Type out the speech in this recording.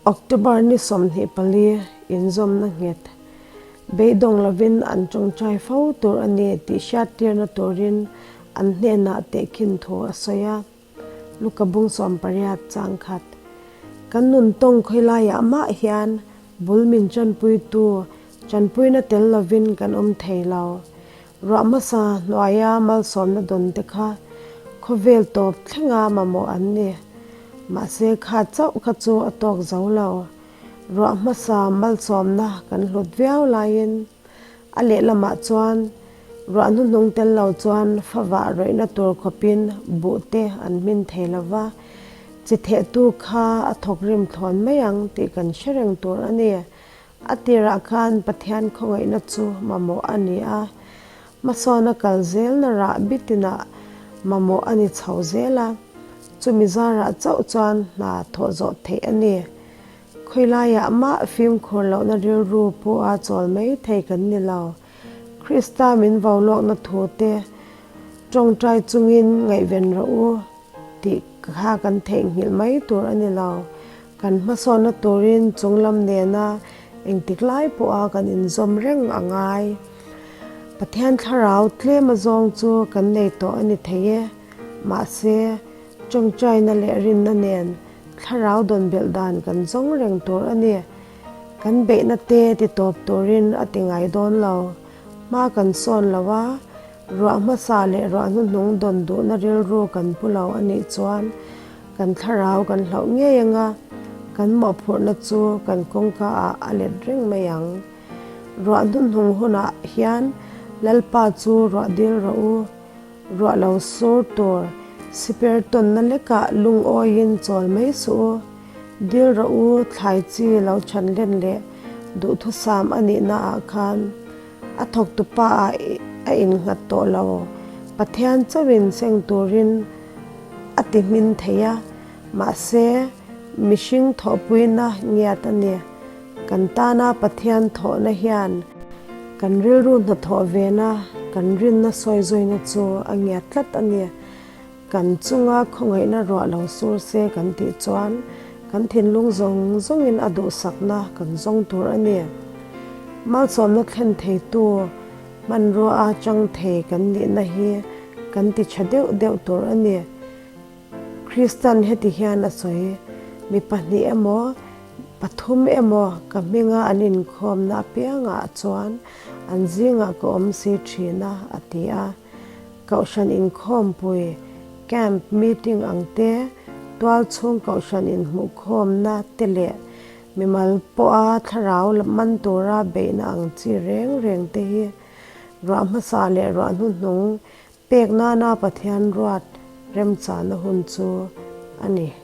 October ni 24 inzawmna nghet beidawng lovin an tawngtai fo tur a ni tih hriattirna turin an hnenah tehkhin thu a sawi a. Luka bung 18 chang khat. Kan nun tawng khawi laiah mah hian bul min tanpuitu tanpuina tel lovin kan awm thei lo. Ruah hmasa hnuaia malsawmna dawn te kha khawvel tawp thlenga mamawh an ni. Mahse kha chauh kha chu a tawk zo lo. Ruah hmasa malsawmna kan hlut viau laiin a lehlamah chuan ruah hnuhnung tel lo chuan favah rawihna tur khawpin buh te an hmin thei lo va, chi thehtu kha a thawk rim thlawn mai ang tih kan hre reng tur a ni. A tirah khan Pathian khawngaihna chu mamawh a ni a, hmasawna kal zelna rah bitinah mamawh a ni chho zel a, chumi zarah chauh chuan hna thawh zawh theih a ni. Khawilaiah mah fimkhur lohna rilru pawha chawl mai thei kan ni lo. Krista min vo lawkna thu te tawngtai chungin ngaihven rawh u tih kha kan theihnghilh mai tur a ni lo. Kan hmasawnna turin chunglam nena engtik lai pawha kan inzawm reng a ngai. Pathian thlarau tlem azawng chu kan nei tawh a ni thei e. Mahse, tawngtaina leh rinna nen thlarau dawn belh dan kan zawng reng tur a ni. Kan beihna te ti tawp turin a ti ngai dawn lo. Hma kan sawn lo a, ruah hmasa leh ruah hnuhnung dawn duhna rilru kan pu lo a nih chuan kan thlarau kan hlauh ngei ang a, kan mawhphurhna chu kan kawngka ah a let reng mai ang. Ruah hnuhnung hunah hian Lalpa chu ruah dil rawh u. Ruah lo sur tur siper tawnna lekah lungawiin chawl mai suh u. Dil rawh u thlai chi lo chhan len leh duhthusam a nihna ah khan a thawktu pa ah a innghat tawh lo. Pathian chauhin seng turin a ti hmin thei a, mahse mihring thawhpuina ngiat a ni. Kan tana Pathian thawhna hian kan rilru hnathawh vena kan rinna sawi zawina chu a ngiat tlat a ni. Kan chunga khawngaihna ruah lo sur se kan tih chuan kan thinlung zawng zawngin a duhsakna kan zawng tur a ni. Malsawmna thlen theitu hmanrua a chang thei kan nihna hi kan ti tha deuh deuh tur a ni. Kristan heti hian a sawi, Mi pahnih emaw, pathum emaw ka hminga an inkhawmna apiangah chuan an zingah ka awm si thin a, a ti a. Kohhran inkhawmpui, camp meeting ang te, tualchhung kohhran inhmuhkhawmna te leh mimal pawha thlarau man tura beihna ang chi reng reng te hi ruah hmasa leh ruah hnuhnung pek nana Pathian ruat remchahna hun chu a ni.